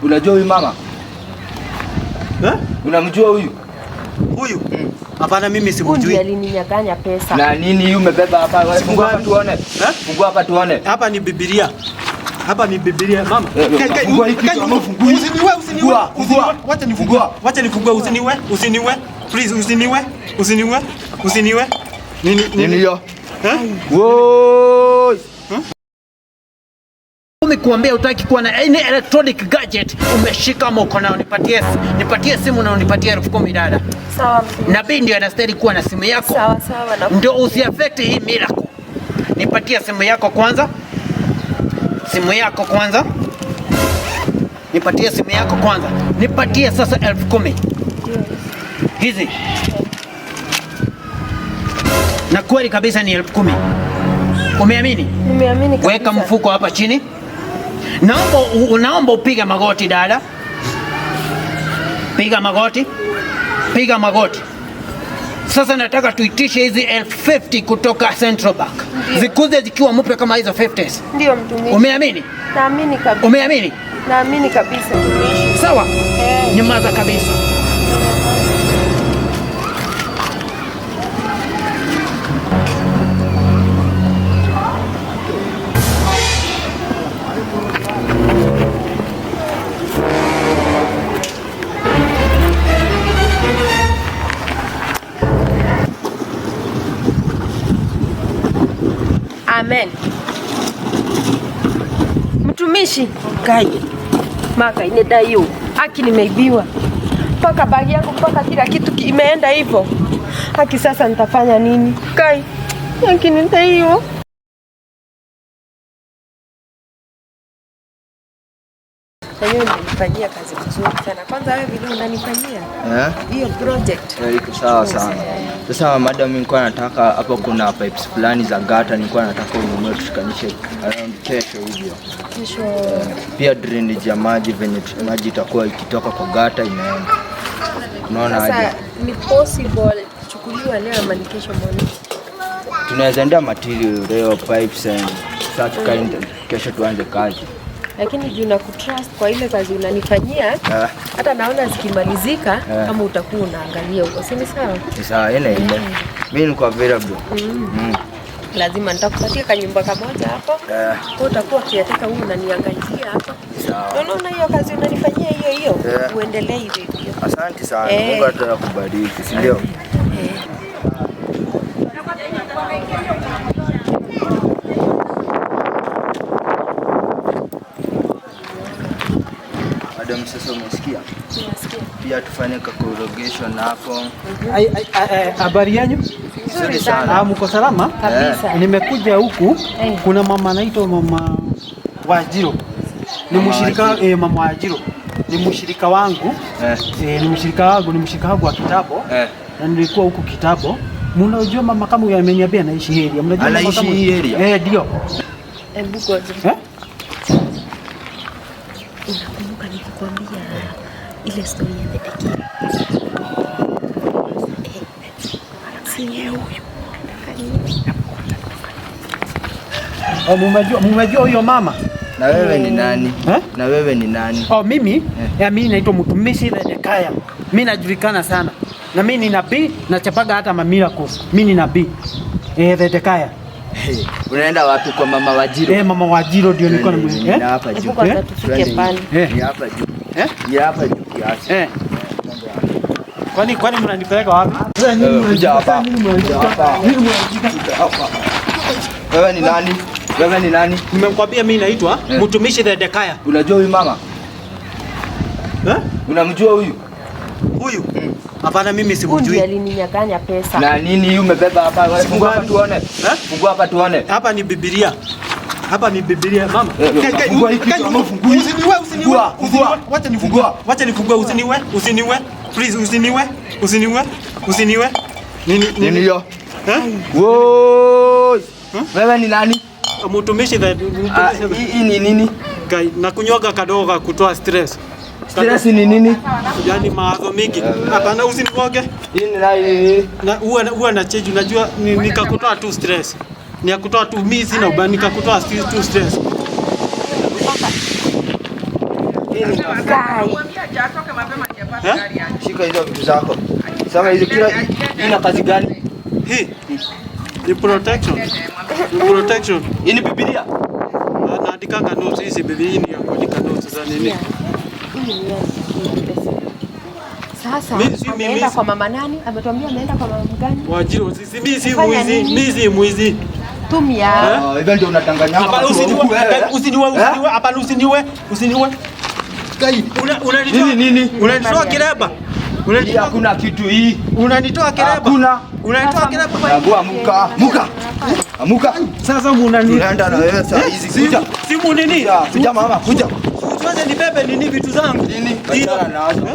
Unajua huyu mama? Eh? Unamjua huyu? Huyu? Hapana, mimi Huyu simjui. ndiye alininyang'anya pesa. Na nini hii umebeba hapa? Wewe fungua hapa tuone. Eh? Fungua hapa tuone. Hapa ni Biblia. Hapa ni Biblia mama. Eh, Kai, kai, fungua hii kitu kai, ama ufungui? Usiniue, usiniue. Fungua, Usiniue. fungua. Wacha nifungue. Fungua. Wacha nifungue, usiniue, usiniue. Please usiniue. Usiniue. Usiniue. Nini Nini hiyo? Eh? Woi! Umekuambia utaki kuwa na any electronic gadget, umeshika mkono nao, nipatie nipatie simu na unipatie 10,000 dada. Sawa mtumishi. Nabii ndio anastahili kuwa na simu yako. Sawa sawa na Ndio usiaffect hii miracle. Nipatie simu yako kwanza. Simu yako kwanza. Nipatie simu yako kwanza. Nipatie sasa 10,000. Hizi. Na kweli kabisa ni 10,000. Umeamini? Nimeamini kabisa. Weka mfuko hapa chini. Naomba naomba upige magoti dada. Piga magoti. Piga magoti. Sasa nataka tuitishe hizi 50,000 kutoka Central Bank. Ndio. Zikuze zikiwa mpya kama hizo 50s. Ndio mtumishi. Umeamini? Naamini kabisa. Umeamini? Naamini kabisa mtumishi. Sawa? Eh. Nyamaza kabisa. Amen. Mtumishi, Kai. Maka inedaiyo. Haki nimeibiwa. Mpaka bagi yangu mpaka kila kitu imeenda hivyo. Haki sasa nitafanya nini? Kai. Haki nidaiyo. Wenyewe unanifanyia kazi nzuri sana. Kwanza wewe vile unanifanyia Eh? hiyo project. Eh, iko sawa sana. Sasa madam, nilikuwa nataka hapo kuna pipes fulani za gata nilikuwa nataka ununue tushikanishe around kesho hivyo. Kesho Pia drainage ya maji venye maji itakuwa ikitoka kwa gata inaenda. Unaona aje? sasa ni possible chukuliwa leo ama ni kesho morning? Tunaweza endea material leo pipes and sasa tukae kesho tuanze kazi. Lakini juu na kutrust kwa ile kazi unanifanyia, Eh, hata naona zikimalizika Eh. kama utakuwa unaangalia huko, si ni sawa? ni sawa ina ile. Mimi niko available. Mm. Lazima nitakupatia kanyumba kamoja hapo. Eh, Kwa utakuwa ukiataka huu unaniangalia hapa. sawa. Na Unaona hiyo kazi unanifanyia hiyo hiyo, Eh. uendelee hivyo hivyo. Asante sana. Eh. Mungu atakubariki, si ndio? Madam, sasa umesikia? Nimesikia. Pia tufanye kakorogation hapo. Ai, ai, ai, Habari yenu? Nzuri sana. Ah, mko salama? Kabisa. Nimekuja huku Eh. kuna mama anaitwa mama Wajiro. Ni Mama mshirika Wajiro. mama Wajiro. Ni mshirika wangu. Eh. Ni mshirika wangu, ni mshirika wangu wa kitabo. Eh. Na nilikuwa huku kitabo. Mnajua mama kama huyu ameniambia anaishi hii area. Mnajua mama Anaishi kama hii area? Eh, ndio. Hebu ngoja. Eh? Unakumbuka nikikwambia ile story ya Thedekia? Si yeye huyu. Oh, mumejua huyo mama? Na wewe ni nani? Eh? Na wewe ni nani? Oh, mimi ya mimi naitwa mtumishi Zedekaya. Mimi najulikana sana. Na mimi ni nabii nachapaga hata ma miracles. Mimi ni nabii. Eh, Zedekaya. Hey, unaenda wapi kwa mama Wajiro? Eh, mama Wajiro ndio nilikuwa Twende, na ni eh? hapa juu. Hebu kwanza Eh? tufike Twende, pale. Eh. Ni hapa juu. Eh? Ni hapa juu kiasi. Eh. Kwani mnanipeleka wapi? Eh, kuja hapa. Kuja hapa. Kuja hapa. Wewe ni nani? Wewe ni nani? Nimekwambia mimi naitwa Eh. mtumishi Zedekaya. Unajua huyu mama? Eh? Unamjua huyu? Huyu? Hapana, mimi Huyu ndiye simjui. alininyang'anya pesa. Na nini hii umebeba hapa? Wewe Fungua hapa tuone. Eh? Fungua hapa tuone. Hapa ni Biblia. Hapa ni Biblia mama. Eh, Kai, kai, fungua hii kitu kai, ama ufungui? Usiniue, usiniue. Fungua, fungua. Usiniue. Wacha nifungue. Fungua. Wacha nifungue, usiniue, usiniue. Please usiniue, usiniue, usiniue. Nini Nini hiyo? Eh? Woi! Wewe ni nani? Mtumishi the Ah, mtumishi hii ni nini? Kai, na kunywaga kadogo ka kutoa stress. Stress ni nini? Yaani mawazo mingi. Hapana, usiniwoge. Hii ni nani? Na huwa na change, unajua nikakutoa tu stress. Ni ya kutoa tu mimi sina ubani, nikakutoa tu stress. Kai. Shika hizo vitu zako. Sasa hizo kila ina kazi gani? Hii ni protection. Ni protection. Hii ni Biblia. Naandikanga notes hizi, Biblia ni ya kuandika notes za nini? Sasa Mimi si- mimi ameenda si- kwa mama nani? Ametuambia ameenda kwa mama gani? Wajiro, sisi mimi si Kufanya mwizi, nini? mimi si mwizi. Tumia. Ah, hivyo ndio unadanganyanga Hapana, watu wa usiniue, huku wewe. usiniue, usiniue, hapana, usiniue, usiniue. Kai. Unanitoa Nini nini? Unanitoa kireba. Hii Unanitoa hakuna kitu hii. unanitoa kireba. Hakuna. Unanitoa kireba. Abu amuka. Amuka. Amuka. Sasa munani Tunaenda na wewe saa hizi. Kuja. simu nini? Kuja, kuja mama, kuja. Tuanze nibebe nini vitu zangu? Nini? Achana nazo.